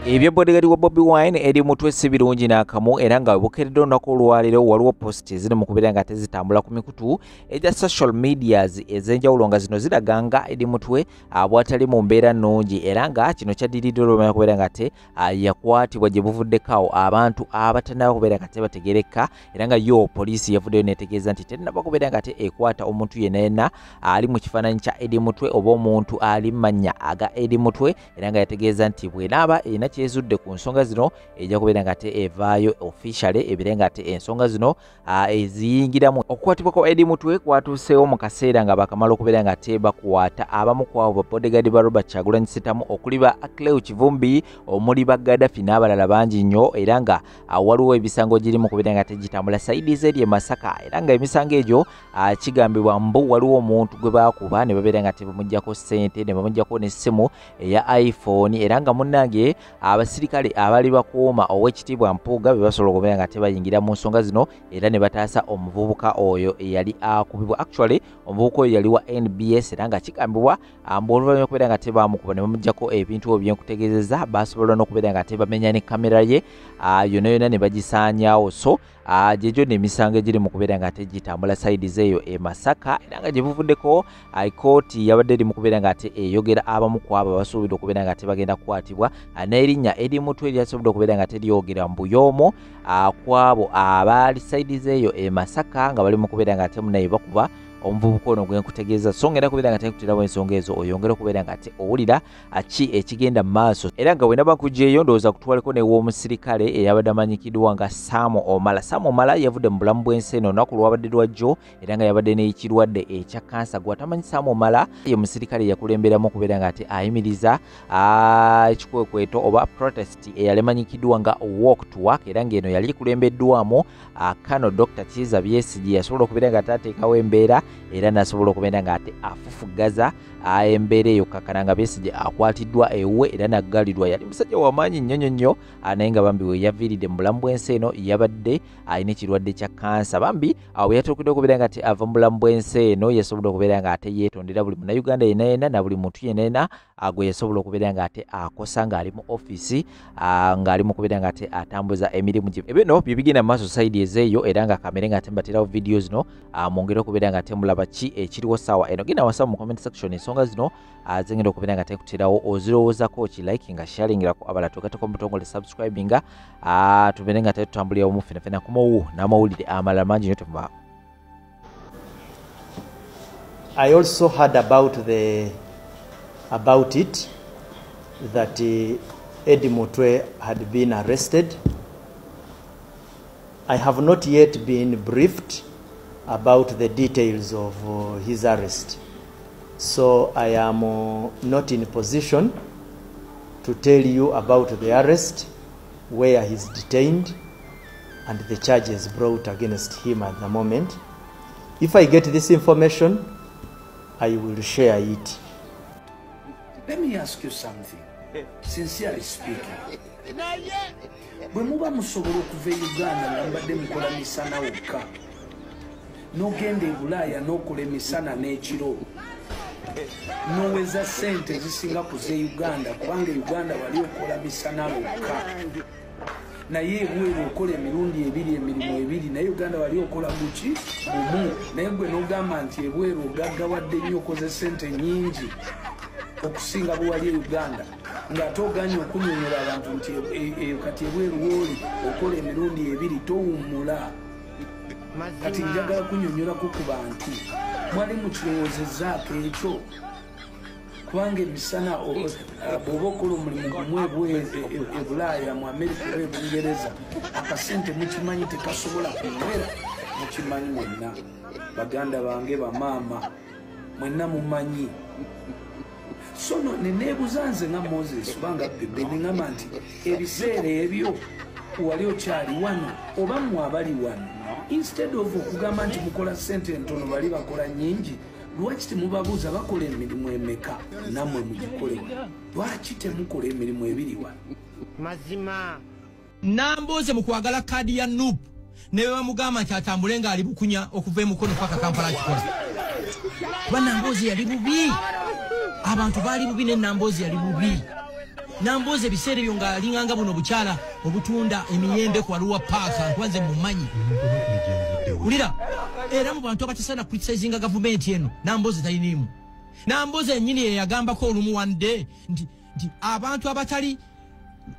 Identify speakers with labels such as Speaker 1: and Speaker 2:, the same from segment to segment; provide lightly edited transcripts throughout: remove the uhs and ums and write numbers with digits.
Speaker 1: Ebyo bodyguard wa Bobi Wine eri mutwe si birungi n'akamu, era nga bukeredde olunaku olwaleero waliwo post eziri mu kubeera nga tezitambula ku mikutu egya social medias ez'enjawulo nga zino ziraga nga Eddie Mutwe bw'atali mu mbeera nnungi, era nga kino kyaddiridde olw'omanya kubeera nga te yakwatibwa gye buvuddeko awo abantu abatannaba kubeera nga tebategeereka, era nga yo poliisi yavuddeyo n'etegeeza nti tennaba kubeera nga te ekwata omuntu yenna yenna ali mu kifaananyi kya Eddie Mutwe oba omuntu ali mu mannya aga Eddie Mutwe, era nga yategeeza nti bw'enaaba erina kyezudde ku nsonga zino ejja kubeera nga te evaayo officially ebire nga te ensonga zino eziyingiramu. Okukwatibwa kwa Eddie Mutwe kwatuuseewo mu kaseera nga bakamala okubeera nga te bakwata abamu ku abo bodyguard ba Robert Kyagulanyi Ssentamu okuli ba Akleu Kivumbi, omuli ba Gaddafi n'abalala bangi nnyo, era nga waliwo emisango giri mu kubeera nga tegitambula sayidi z'eri e Masaka, era nga emisango egyo kigambibwa mbu waliwo omuntu gwe baakuba ne babeera nga tebamuggyako ssente ne bamuggyako n'essimu eya iPhone, era nga munnange abasirikale abali bakuuma ow'ekitiibwa Mpuuga be basobola okubeera nga tebayingira mu nsonga zino era ne bataasa omuvubuka oyo eyali akubibwa. Actually omuvubuka oyo yali wa NBS, era nga kigambibwa mbu oluvannyuma okubeera nga tebamukuba ne bamuggyako ebintu ebyo byenkutegeezezza, basobola n'okubeera nga tebamenya ne kamera ye yonna yonna ne bagisaanyaawo. So gyegyo n'emisango egiri mu kubeera nga tegitambula sayidi zeeyo e Masaka, era nga gye buvuddeko kooti yabadde eri mu kubeera nga ate eyogera abamu ku abo abasuubirwa okubeera nga tebagenda kukwatibwa, n'erinnya Eddie Mutwe eryasobodde okubeera nga teryogera mbu y'omu ku abo abaali sayidi zeeyo e Masaka nga bali mu kubeera nga ate munaye bakuba omuvubuka ono gwe nkutegeeza. So ngenda kubeera nga tekuteerawo ensonga ezo oyongere okubeera nga ate owulira ki ekigenda mu maaso, era nga wenaba nkugyeyo ndowooza kutwaleko new'omusirikale eyabadde amanyikiddwa nga Sam Omala. Sam Omala yavudde mu bulamu bw'ensi eno olunaku lwabadde lwajjo, era nga yabadde n'ekirwadde ekya kansa. Gw'atamanyi Sam Omala ye musirikale yakulemberamu okubeera nga ate ayimiriza ekikwekweto oba protest eyali emanyikiddwa nga walk to work, era ng'eno yali ekulembeddwamu Kano Dr. Kizza Besigye yasobola okubeera nga ate ateekawo embeera era n'asobola okubeera nga ate afufuggaza embeera eyo kakkana nga Besigye akwatiddwa ewuwe era n'aggalirwa. Yali musajja w'amaanyi nnyo nnyo nnyo, naye nga bambi we yaviiridde mu bulamu bw'ensi eno yabadde alina ekirwadde kya kansa. Bambi awo yatuukidde okubeera nga ate ava mu bulamu bw'ensi eno yasobodde okubeera nga ate yeetondera buli munnayuganda yenna yenna na buli muntu yenna yenna gwe yasobola okubeera nga ate akosa ng'ali mu ofiisi ng'ali mu kubeera nga ate atambuza emirimu gye. Ebyo nno bye bigenda mu maaso sayidi ezeeyo, era nga kamere nga ate mbaterawo vidiyo zino mwongere okubeera nga ate mulaba ki ekiriwo ssaawa eno. Genda wansi mu comment section ensonga zino zengenda okubeera nga tekuterawo ozirowoozako ki, like nga sharingirako abalala, tugateko mu butongole subscribinga tubeere nga tetutambulira wamu ffena ffena kumowu n'amawulire amalala mangi nnyo temubaako.
Speaker 2: I also heard about it that Eddie Mutwe had been arrested. I have not yet been briefed about the details of his arrest. So I am not in position to tell you about the arrest, where he's detained, and the charges brought against him at the moment. If I get this information, I will share it.
Speaker 3: Let me ask you something, sincerely speaking. Bwe muba musobola okuva e Uganda nga mbadde mukola misana wokka, n'ogenda e Bulaaya n'okola emisana n'ekiro, n'oweza ssente ezisinga ku z'e Uganda, kubanga e Uganda wali okola misana wokka, naye ebweru okola emirundi ebiri, emirimu ebiri, naye Uganda wali okola guki gumu, naye gwe n'ogamba nti ebweru ogaggawadde nnyo okoze ssente nnyingi okusinga bwe wali e Uganda, ng'ate oganye okunyonyola abantu nti kati ebweru wooli okola emirundi ebiri towummula. Kati njagala kunyonyolako ku bantu mwali mukirowoozezzaako ekyo, kubanga emisana bw'oba okola omulimu gumu e Bulaaya, mu Amerika oba e Bungereza, akasente mukimanyi tekasobola kuwera. Mukimanyi mwenna, baganda bange, bamaama, mwenna mumanyi. So no neneebuuza nze nga Moses kubanga Bebe neŋŋamba nti ebiseera ebyo wali okyali wano oba mmwe abali wano, instead of okugamba nti mukola ssente entono bali bakola nnyingi, lwaki temubabuuza bakola emirimu emeka nammwe mugikole wano? Lwaki temukola emirimu ebiri wano?
Speaker 4: Mazima
Speaker 5: Namboze mu kwagala kaadi ya NUP ne bamugamba nti atambule ng'ali bukunya okuva e Mukono paka Kampala akikola. Kuba Namboze yali bubi, abantu baali bubi ne Namboze yali bubi. Nambooze ebiseera ebyo ng'alinganga buno bukyala obutunda emiyembe ku Arua Park, nkwanze mumanyi. Wulira, era mu bantu abatasaana criticizinga gavumenti eno Nambooze taliniimu. Nambooze yennyini ye yagambako olumu one day nti abantu abatali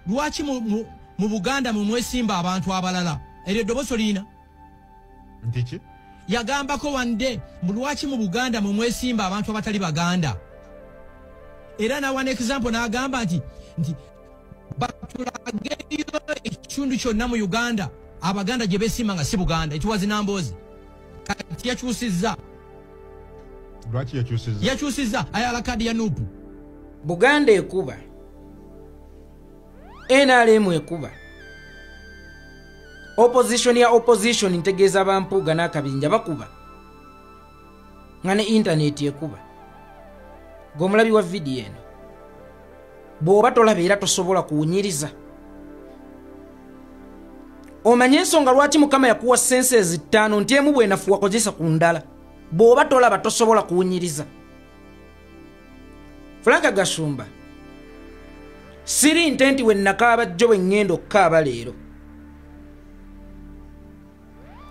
Speaker 5: lwaki mu Buganda mu mwesimba abantu abalala. Eryo eddoboozi olirina?
Speaker 4: Ntiki?
Speaker 5: Yagambako one day mu lwaki mu Buganda mu mwesimba abantu abatali Baganda. Era n'awa an example n'agamba nti batulageyo ekitundu kyonna mu Uganda Abaganda gye beesimba nga si Buganda. It was Nambooze. Kati yakyusizza.
Speaker 4: Lwaki yakyusizza?
Speaker 5: Yakyusizza ayala kadi ya NUP.
Speaker 6: Buganda ekuba, NRM ekuba, opposition ya opposition ntegeeza bampuuga n'akabinja bakuba, nga ne internet ekuba. Gwe omulabi wa vidiyo eno, bw'oba tolaba era tosobola kuwunyiriza. Omanye ensonga lwaki Mukama yakuwa senses 5 nti emu bw'enafuwa kozesa ku ndala. Bw'oba tolaba tosobola kuwunyiriza. Frank Gashumba, siri nte nti we nakaaba jjo bwe ŋŋenda okukaaba leero.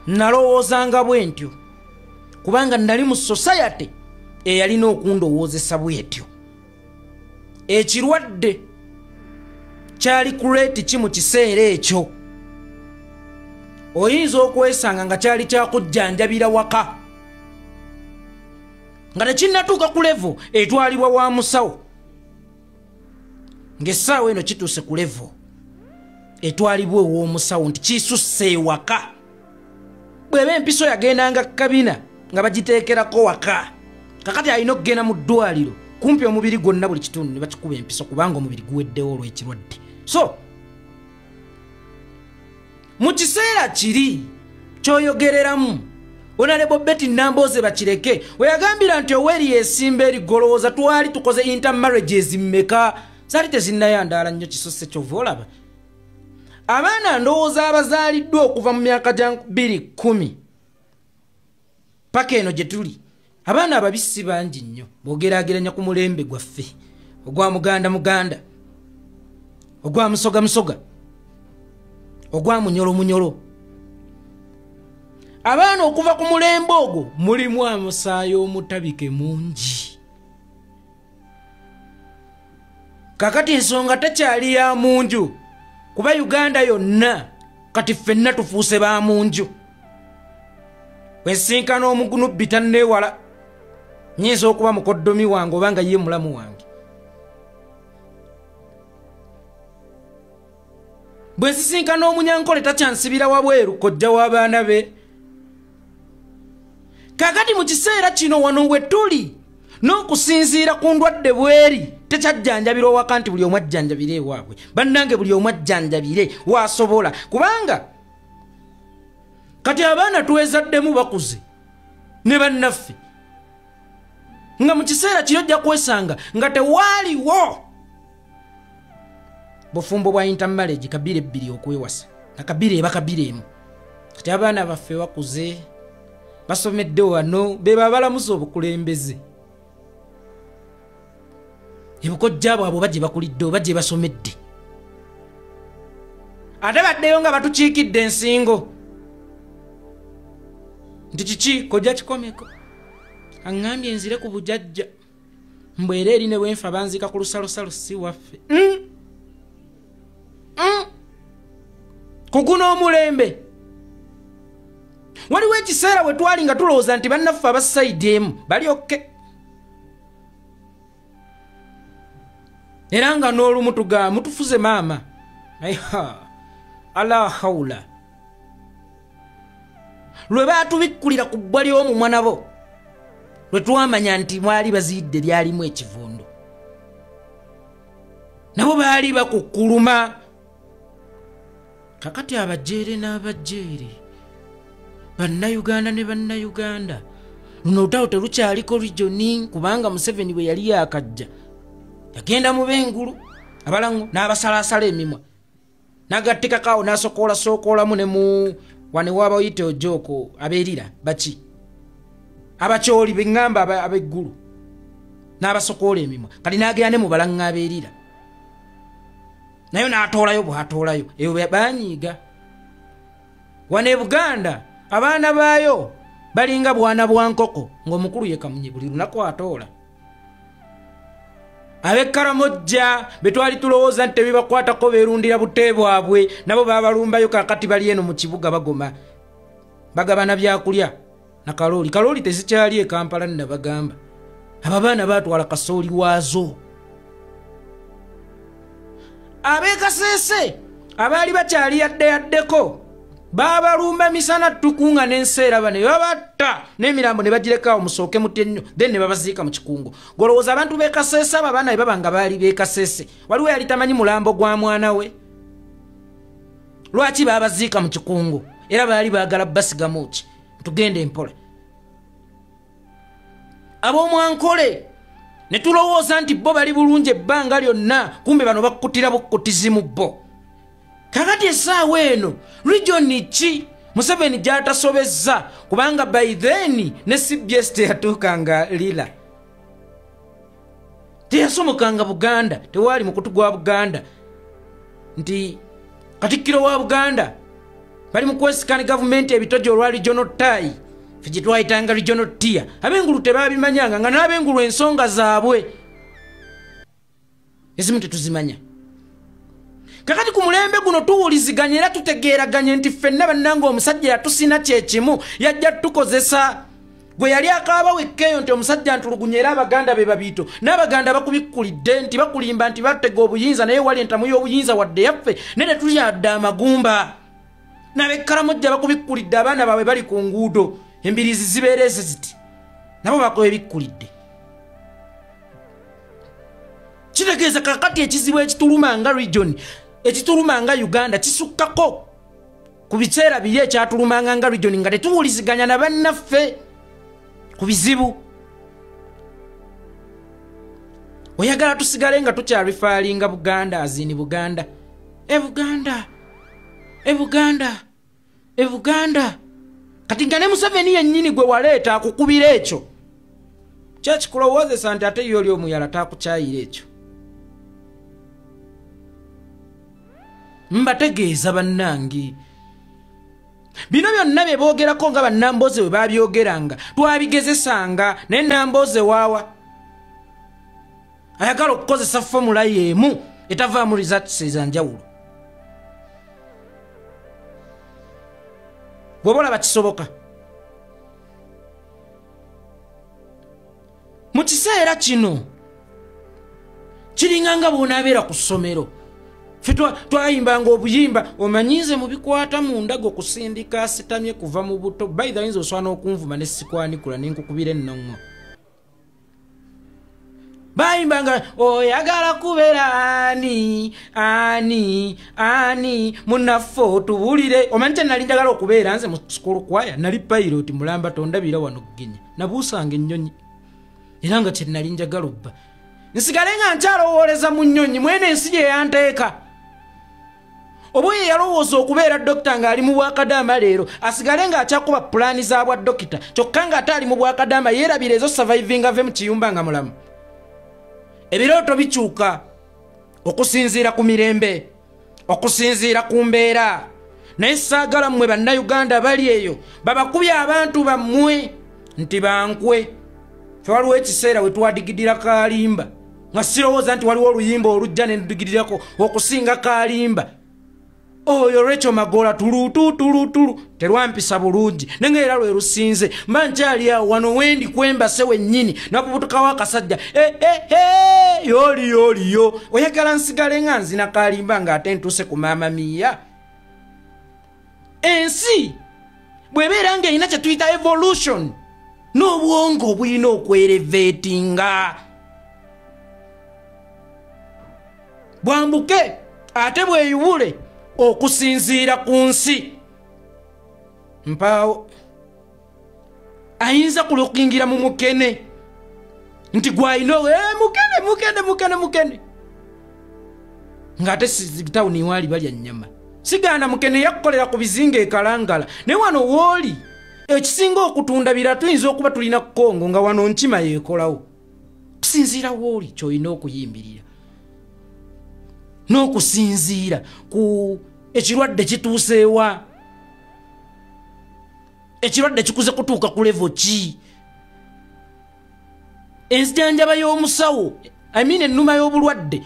Speaker 6: Nalowoozanga bwe ntyo kubanga nali mu society eyalina okundowoozesa bw'etyo. Ekirwadde kyali kuleeti ki mu kiseera ekyo? Oyinza okwesanga nga kyali kyakujjanjabira waka, nga tekinnatuuka ku level etwalibwa wa musawo, ng'essaawa eno kituuse ku level etwalibwa ew'omusawo nti kisusse ewaka. Bw'eba empiso yagendanga kabina nga bagiteekerako waka, kakati alina okugenda mu ddwaliro kumpi omubiri gwonna buli kitundu ne bakikuba empiso kubanga omubiri guweddewo olw'ekirwadde. So mu kiseera kiri ky'oyogereramu, Honorable Betty Nambooze Bakireke we yagambira nti Oweri yeesimba erigolowooza twali tukoze intermarriages mmeka, zaali tezinnayandaala nnyo kisose. Kyova olaba abaana ndowooza abazaaliddwa okuva mu myaka gya 2010 paka eno gye tuli, abaana ababi si bangi nnyo bw'ogeraageranya ku mulembe gwaffe ogwa Muganda Muganda, ogwa Musoga Musoga, ogwa Munyolo Munyolo. Abaana okuva ku mulembe ogwo mulimu amusaayi omutabike mungi. Kakati ensonga tekyali ya munju kuba Uganda yonna kati ffenna tufuuse ba munju. Bwensinkana omugunubbi tanneewala, nnyinza okuba mukoddomi wange oba nga ye mulamu wange. Bwe nsisinkana omunyankole takyansibira wabweru, kojja w'abaana be. Kakati mu kiseera kino wano we tuli n'okusinziira ku ndwadde bweri tekyajjanjabira owaka nti buli omu ajjanjabire ewaabwe. Bannange buli omu ajjanjabire waasobola, kubanga kati abaana twezaddemu bakuze ne bannaffe, nga mu kiseera kino ojja kwesanga nga tewaaliwo bufumbo bwa intermarriage kabira ebbiri okwewasa, nga kabira eba kabira emu. Kati abaana baffe bakuze basomedde wano, be babalamusa obukulembeze. Ebukojja bwabwe oba gye bakulidde oba gye basomedde, ate baddeyo nga batukiikidde ensingo nti kiki kojja kikomeko aŋŋambye nzire ku bujajja mbwera eri ne bwenfa banzika ku lusalosalo si waffe. Kuguno omulembe waliwo ekiseera we twali nga tulowooza nti bannaffe aba sayidi emu bali okke, era nga n'olumu tugamba mutufuze maama, naye ala haula lwe baatubikkulira ku bbwa ly'omumwa nabo lwe twamanya nti mwali baziyidde lyalimu ekivundo, nabo baali bakukkuluma. Kakati abajeere n'abajeere, bannayuganda ne bannayuganda, luno olutalo terukyaliko regioni, kubanga Museveni bwe yali yakajja yagenda mu b'engulu abalango n'abasalaasala emimwa n'agattikakaawo n'asokoola-sokoolamu ne mu wane wabayite ojooko abeerira baki abakyoli beŋŋamba ab'eggulu n'abasokoola emimwa, kati n'agenda ne mu balanga abeerira. Nayo n'atoolayo bw'atoolayo. Eyo banyiiga. Wano e Buganda abaana baayo balinga bwana bwa nkoko ng'omukulu ye Kamunye buli lunaku atoola. Ab'e Karamojja be twali tulowooza nti tebibakwatako beerundira bute bwabwe, nabo baabalumbayo. Kaakati bali eno mu kibuga bagoma, bagabana byakulya na kalooli. Kalooli tezikyali e Kampala. Nnabagamba abo abaana baatwala kasooli waazo. Ab'e Kasese abaali bakyali yadde yaddeko baabalumba misana ttuku nga n'enseera bano ne babatta n'emirambo ne bagirekawo, musooke mutye nnyo, then ne babaziika mu kikungo. Golowooza abantu b'e Kasese abo abaana bwe baba nga baali b'e Kasese, waliwo yali tamanyi mulambo gwa mwana we? Lwaki baabaziika mu kikungo? Era baali baagala basigamu ki? Tugende empola. Ab'omwankole ne tulowooza nti bo bali bulungi ebbanga lyonna, kumbe bano bakkutira bukkutizi mu bo. Kakati essaawa eno region ki Museveni gy'atasobezza? Kubanga by then ne CBS teyatuukanga, lira teyasomokanga Buganda, tewaali mukutu gwa Buganda nti katikkiro wa Buganda bali mu kwesikana gavumenti ebitojo olwa regional tie, ffe gye twayitanga regional tier. Ab'engulu tebabimanyanga, nga n'ab'engulu ensonga zaabwe ezimu tetuzimanya. Kakati ku mulembe guno tuwuliziganye era tutegeeraganye nti ffenna bannanga omusajja yatusina kyekimu, yajja tukozesa. Gwe yali akaaba wekkeeyo nti omusajja ntulugunya, era Abaganda be babiito n'Abaganda bakubikkulidde nti bakulimba nti batega obuyinza, naye wali entamu y'obuyinza wadde yaffe, naye tetulyadde amagumba. N'ab'Ekkalamojja bakubikkulidde, abaana baabwe bali ku nguudo, embiriizi zibeereze ziti, nabo bakubikkulidde. Kitegeeza kakati ekizibu ekituluma nga region, ekituluma nga Uganda, kisukkako ku biseera biri ekyatulumanga nga region nga tetuwuliziganya na bannaffe ku bizibu. Oyagala tusigale nga tukyareferinga Buganda azini Buganda, e Buganda, e Buganda, e Buganda. Kati nga ne Museveni yennyini gwe waleeta akukubira ekyo kyekikulowoozesa nti ate ye oli omuyala takukyayira ekyo. Mbategeeza bannange, bino byonna bye boogerako nga bannamboze bwe babyogeranga twabigezesanga, naye Namboze waawa ayagala okukozesa formula y'emu etavaamu results ezanjawulo. Bw'oba olaba kisoboka mu kiseera kino, kiringa nga bw'onaabeera ku ssomero. Ffe twayimbanga obuyimba, omanyize mu bikwata mu ndago kusindika asitamye kuva mu buto. Bayitha yinza oswana okunvuma ne sikwanikula ne nkukubira ennoŋŋo. Bayimbanga oyagala kubeera ani ani ani, munnaffe otubulire. Omanyi kye nali njagala okubeera nze mu school choir? Nali pilot mulamba, tondabira wano ggenya, nabuusanga ennyonyi. Era nga kye nali njagala obba nsigale nga nkyalowooleza mu nnyonyi mwene ensi gye yanteeka. Oba ye yalowooza okubeera dokita ng'ali mu bwakadaama, leero asigale ng'akyakuba pulaani za bwa dokita, kyokka ng'ate ali mu bwakadaama, yeerabira ezo surviving ave mu kiyumba nga mulamu. Ebirooto bikyuka okusinziira ku mirembe, okusinziira ku mbeera. Naye saagala mmwe Bannayuganda bali eyo babakubye abantu bammwe nti bankwe. Fe waliwo ekiseera we twadigidira kalimba, nga sirowooza nti waliwo oluyimba olujja ne ndudigidirako okusinga kalimba oyo Rachel Magola tulututulutulu. Terwampisa bulungi, naye nga era lwe lusinze. Mba nkyali awo wano wendi kwembase wennyini, nakubutukawo akasajja, "Eh, eh, eh, yoli yoliyo." Oyagala nsigale nga nzina kalimba ng'ate ntuuse ku Maama Miya? Ensi bw'ebeera ng'erina kye tuyita evolution, n'obwongo obulina okwereveetinga bwambuke ate bweyubule okusinziira ku nsi. Mpaawo ayinza kulookingira mu mukene nti gwalina mukene mukene mukene mukene, ng'ate tawuni waali balya nnyama. Sigaana mukene yakkolera ku bizinga ekalangala, naye wano wooli ekisinga okutunda bira tuyinza okuba tulina Kongo, nga wano nkima yeekolawo. Kusinziira wooli ky'olina okuyimbirira. N'okusinziira ku ekirwadde kituuseewa, ekirwadde kikuze kutuuka ku level ki, enzijanjaba y'omusawo, I mean ennuma y'obulwadde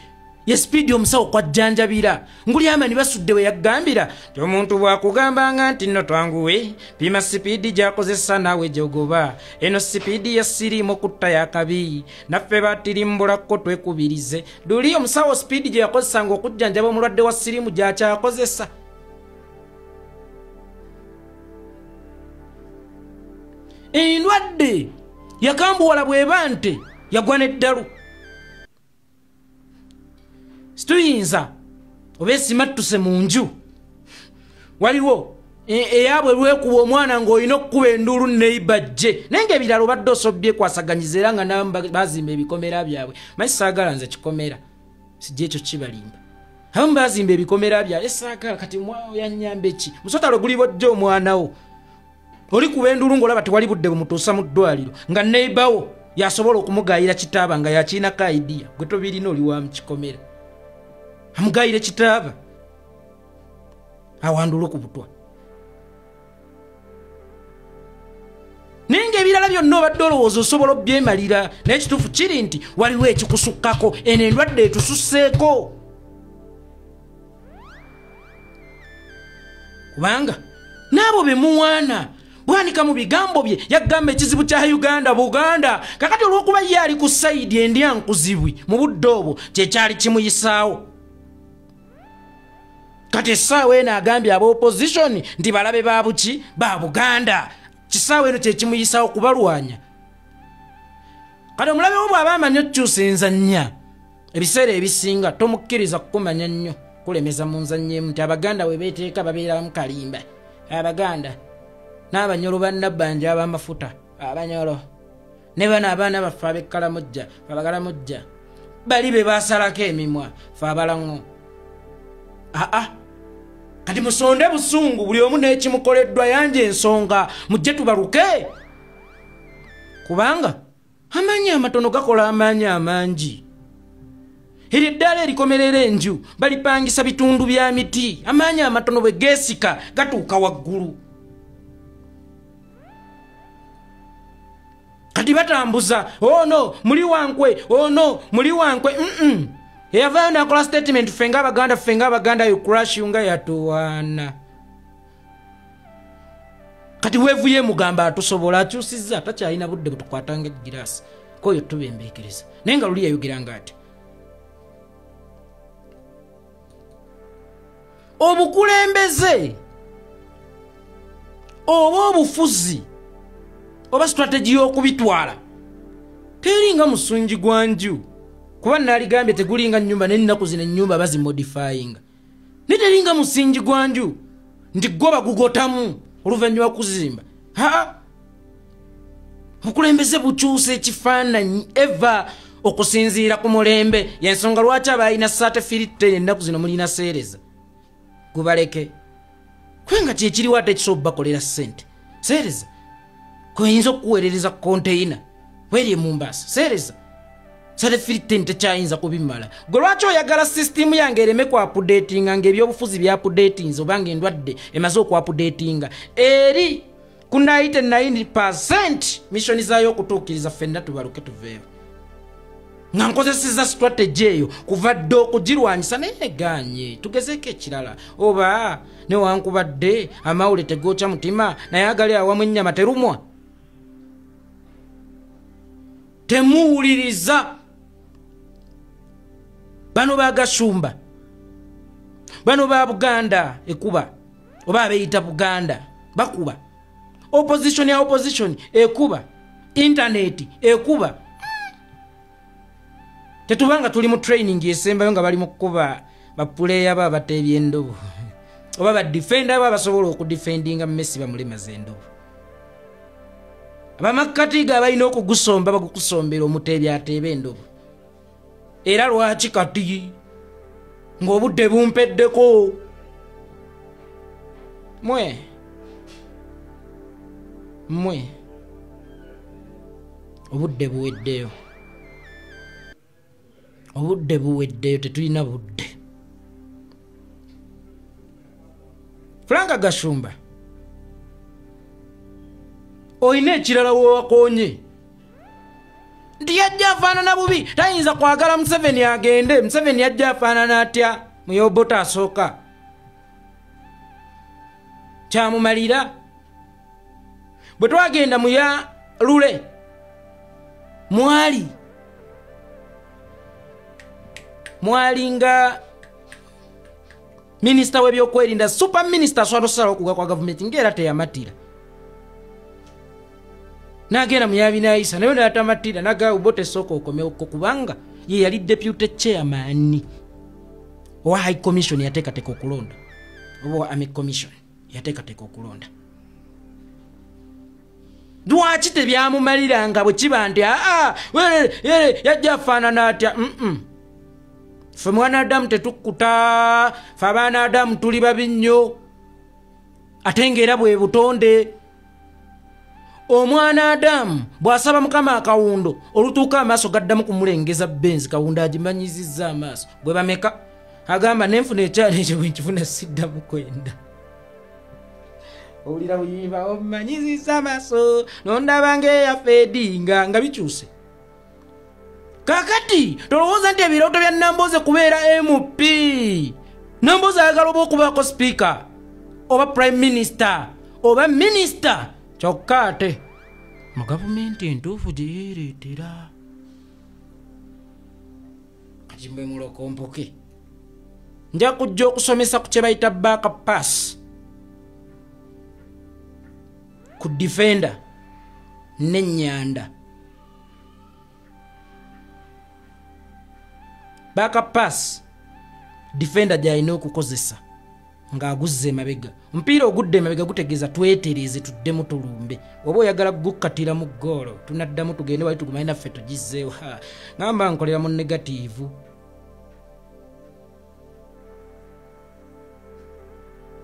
Speaker 6: ye sipiidi omusawo kwajjanjabira. Nguli amani basudde we yagambira nti omuntu bw'akugambanga nti nno twanguwe, pima sipiidi gy'akozesa naawe gy'ogoba. Eno sipiidi ya siriimu okutta yakabi, naffe batirimbulako twekubirize. Duli omusawo sipiidi gye yakozesanga okujjanjaba omulwadde wa siriimu gy'akyakozesa. Endwadde yakambuwala bw'eba nte yagwa n'eddalu. Situyinza oba esimattuse mu nju, waliwo eyabwe lwekuba omwana ng'olina okukuba enduulu neibajje, naye ng'ebirala obadde osobye kwasaganyiza era nga nabo bazimba ebikomera byabwe. Manyi saagala nze kikomera, sijja ekyo kibalimba. Abamu bazimba ebikomera byabwe, saagala kati yanyamba eki musota lwe gulibojja omwana wo olikuba enduulu ng'olaba tewali budde bumutuusa mu ddwaliro, nga neibawo yasobola okumugayira kitaaba nga yakiinako idea, gwe tobirina oli wa mu kikomera. Amugayire kitaaba awandula ku butwa. Naye ng'ebirala byonna obadde olowooza osobola obyemalira, naye ekituufu kiri nti waliwo ekikusukkako, eno endwadde etususseeko. Kubanga n'abo be muwaana Bwanika mu bigambo bye yagamba ekizibu kya Uganda Buganda. Kakati olw'okuba ye ali ku sayidi endyankuzibwi mu budde obwo kyekyali kimuyisaawo. Kati essaawa eno agambye aba opposition nti balabe ba buki ba Buganda. Kisaawa eno kyekimuyisaawo kubalwanya. Kati omulabe wo bw'aba amanyi okukyusa enzannya, ebiseera ebisinga tomukkiriza kukumanya nnyo kulemeza mu nzannya emu nti Abaganda we beeteeka babeeramu kalimba. Abaganda n'Abanyolo bannabbanja ab'amafuta, Abanyolo ne bano abaana baffe ab'Ekkalamojja, Abakalamojja bali be baasalako emimwa, ffe Abalaŋo. Aa, kati musonde busungu buli omu n'ekimukoleddwa, yanja ensonga mujje tubaluke, kubanga amaanyi amatono gakola amaanyi amangi. Eryo eddaala erikomerera enju balipangisa bitundu bya miti, amaanyi amatono bwe geesika gatuuka waggulu. Kati batambuza ono muli wankwe, ono muli wankwe. Eyavaayo n'akola statement, ffe ng'Abaganda, ffe ng'Abaganda you crush nga yatuwaana. Kati weevuye mugamba atusobola, akyusizza, takyalina budde butukwatanga egiraasi k'oyo tubembeekereza. Naye nga luli yayogeranga ati obukulembeze oba obufuzi oba strategy y'okubitwala teringa musungi gwa nju, kuba naaligambye tegulinga nnyumba, n'ennaku zino ennyumba bazimodifyinga, naye teringa musingi gwa nju nti gwo bagugotamu oluvannyuma kuzimba. Haa, obukulembeze bukyusa ekifaananyi eva okusinziira ku mulembe. Y'ensonga lwaki abalina satefiridde ennaku zino mulina seereza gubaleke, kubanga kyekiriwo ate ekisobola bakolera ssente. Seereza kweyinza okukuweerereza konteyina weri e Mombasa, seereza satefiridde tekyayinza kubimala. Gwe lwaki oyagala sisitimu yange ereme ku updatinga ng'ebyobufuzi byapudetinze oba ng'endwadde emaze okuapudetinga eri ku 99% missioni zaayo okutuukiriza, ffenna tubaluke tuveewo. Nga nkozesezza strategy eyo kuva dda okugirwanyisa, naye egaanye. Tugezeeko ekirala, oba newankubadde amawule tegookya mutima, naye agali awamu ennyama terumwa. Temuwuliriza bano bagashumba, bano ba Buganda ekuba, oba abeeyita Buganda bakuba, opposition ya opposition ekuba, internet ekuba. Tetubanga tuli mu training esembayo nga bali mu kukuba bapuleya ba bateebye endobo oba badefenda aba basobola okudefendinga Messi bamulemaza endobo. Abamakkati ga balina okugusomba bagukusombera omuteebi ateebe endobo. Era lwaki kati ng'obudde bumpeddeko mwe mwe obudde buweddeyo, obudde buweddeyo, tetulina budde. Frank Gashumba oyina ekirala wewakonye nti yajja afaanana bubi, tayinza kwagala Museveni agende. Museveni yajja afaanana atya muyobota asooka kyamumalira. Bwe twagenda muya lule mwali nga minisita w'ebyokwerinda, super minisita asobola osala okugwa kwa gavumenti ng'era teyamatira. Nagenda muyabinayisa naye n'atamatira naga Obote sooka okomewoko, kubanga ye yali deputy chairman owa high commission yateekateeka okulonda, oba owa army commission yateekateeka okulonda. Lwaki tebyamumaliranga bwe kiba nti aa yajja afaanana atya? Ffe mwana Adamu tetukkuta, ffe abaana Adamu tuli babi nnyo, ate ng'era bwe butonde. Omwana Adamu bw'asaba Mukama akawundo olutuuka amaaso gaddamu kumulengeza benzi, kawundo agimanyizizza amaaso bwe bameka agamba nenfuna ekyalo ekyo bwe nkifuna siddamu kwenda. Owulira buyimba omanyizizza amaaso nondaba ng'eyaffe edinga nga bikyuse. Kakati tolowooza nti ebirooto bya Nambooze kubeera MP. Nambooze ayagala oba okubaako sipiika oba prime minister oba minisita, kyokka ate mu gavumenti entuufu gye yeereetera. Kati mbwe mulokompoke, nja kujja okusomesa ku kye bayita back pass ku defender n'ennyanda. Back pass defender gy'alina okukozesa ng'aguzza emabega. Omupiira ogudde emabega gutegeeza twetereeze tuddemu tulumbe. Oba oyagala gukkatira mu ggoolo tunaddamu tugende wali tugumanye naffe tugizzeewo. Ngamba nkolera mu negatiivu.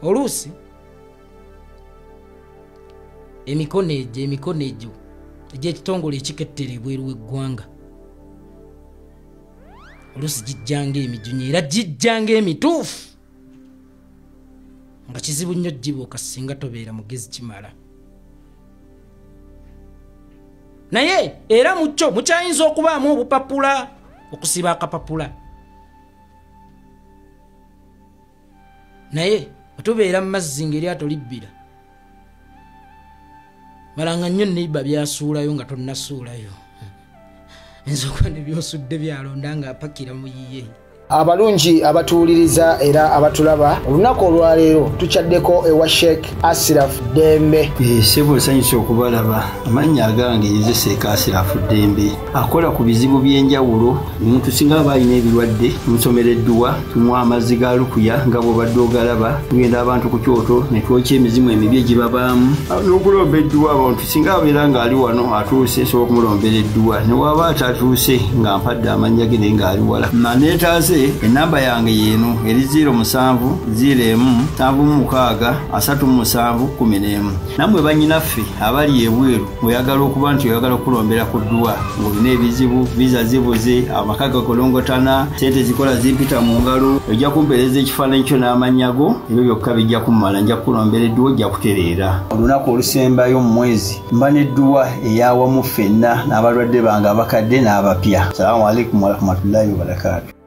Speaker 6: Oluusi emikono egyo egy'ekitongole ekikettera ebweru w'eggwanga oluusi gijjanga emijunyi era gijjanga emituufu nga kizibu nnyo gibuuka singa tobeera mugezi kimala. Naye era mu kyo mukyayinza okubaamu obupapula, okusiba akapapula. Naye otubeera mu mazzi ng'eryato libbira, malanga nnyo neiba byasuulayo nga tonnasuulayo. Enzoka ne byosudde byalonda ng'apakira mu yiye.
Speaker 7: Abalungi abatuwuliriza era abatulaba, olunaku olwaleero tukyaddeko ewa Sheikh Asiraf Ddembe.
Speaker 8: Ssebo nsanyuse okubalaba. Amannya agange nze Sheikh Asiraf Ddembe, akola ku bizibu by'enjawulo. Omuntu singa aba alina ebirwadde tumusomera edduwa, tumuwa amazzi ga lukuya nga bw'obadde ogalaba, tugenda abantu ku kyoto ne twokya emizimu emibi egibabaamu n'okulomba edduwa. Abantu singa abeera ng'ali wano atuuse, nsobola okumulombera edduwa, ne waba atatuuse nga mpadde amannya ge naye ng'ali wala. Naneetaase enamba yange yeeno eri 07 01 76 37 11. Nammwe bannyinaffe abali ebweru mweyagala okuba nti oyagala okulombera ku dduwa ng'olina ebizibu, viza zibuze, amaka gakolongotana, sente zikola zimpita mu ngalo, ojja kumpeereza ekifaananyi kyo n'amannya go, ebyo byokka bijja kummala, nja kukulombera edduwa ojja kutereera. Olunaku olusembayo mu mwezi mba n'edduwa eyawamu ffenna n'abalwadde bange abakadde n'abapya. Salaamu alaikum warahmatullahi wabarakaatu.